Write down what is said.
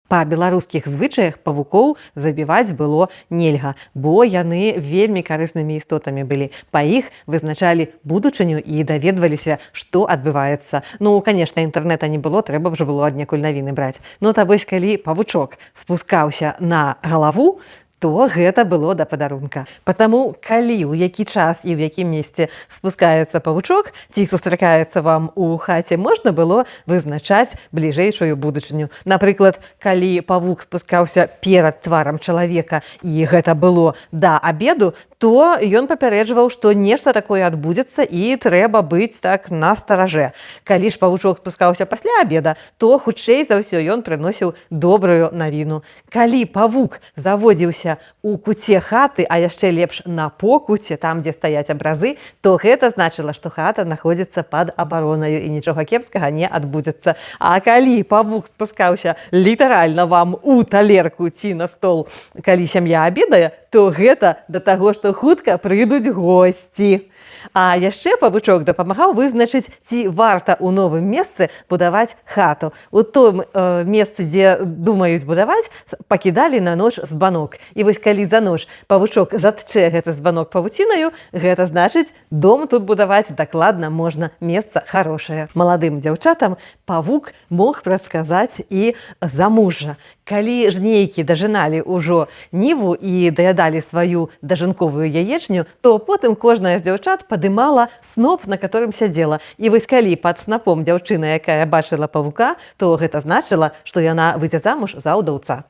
Па беларускіх звычаях павукоў забіваць было нельга, бо яны вельмі карыснымі істотамі былі. Па іх вызначалі будучыню і даведваліся, што адбываецца. Ну, конечно, інтэрнэта не было, трэба ж было аднекуль навіны браць. Ну, та вось, калі павучок спускаўся на галаву, то гэта было да падарунка. Потому калі ў які час і ў якім месцы спускаецца павучок ці сустракаецца вам у хаце, можна было вызначаць бліжэйшую будучыню. Напрыклад, калі павук спускаўся перад тварам чалавека і гэта было да абеду, то ён папярэджваў, што нешта такое адбудзецца і трэба быць так насцярожэ. Калі ж павучок спускаўся пасля абеда, то, хутчэй за ўсё, ён прыносіў добрую навіну. Калі павук заводзіўся у куце хаты, а яшчэ лепш на покуце, там, дзе стаяць абразы, то гэта значыла, што хата знаходзіцца пад абаронаю і нічога кепскага не адбудзецца. А калі павук спускаўся літаральна вам у талерку ці на стол, калі сям'я абедае, то гэта да таго, што хутка прыйдуць госці. А яшчэ павучок дапамагаў вызначыць, ці варта ў новым месцы будаваць хату. У том месцы, дзе думаюць будаваць, пакідалі на ноч збанок. І вось калі за ноч павучок затчэ гэты збанок павуцінаю, гэта значыць, дом тут будаваць дакладна можна, месца хорошае. Маладым дзяўчатам павук мог прадказаць і замужжа. Калі жнейкі дажыналі ўжо ніву і даядалі сваю дажынковую яечню, то потым кожная з дзяўчат падымала сноп, на которым сядзела. І вось калі пад снапом дзяўчына, якая бачыла павука, то гэта значыла, што яна выйдзе замуж за ўдаўца.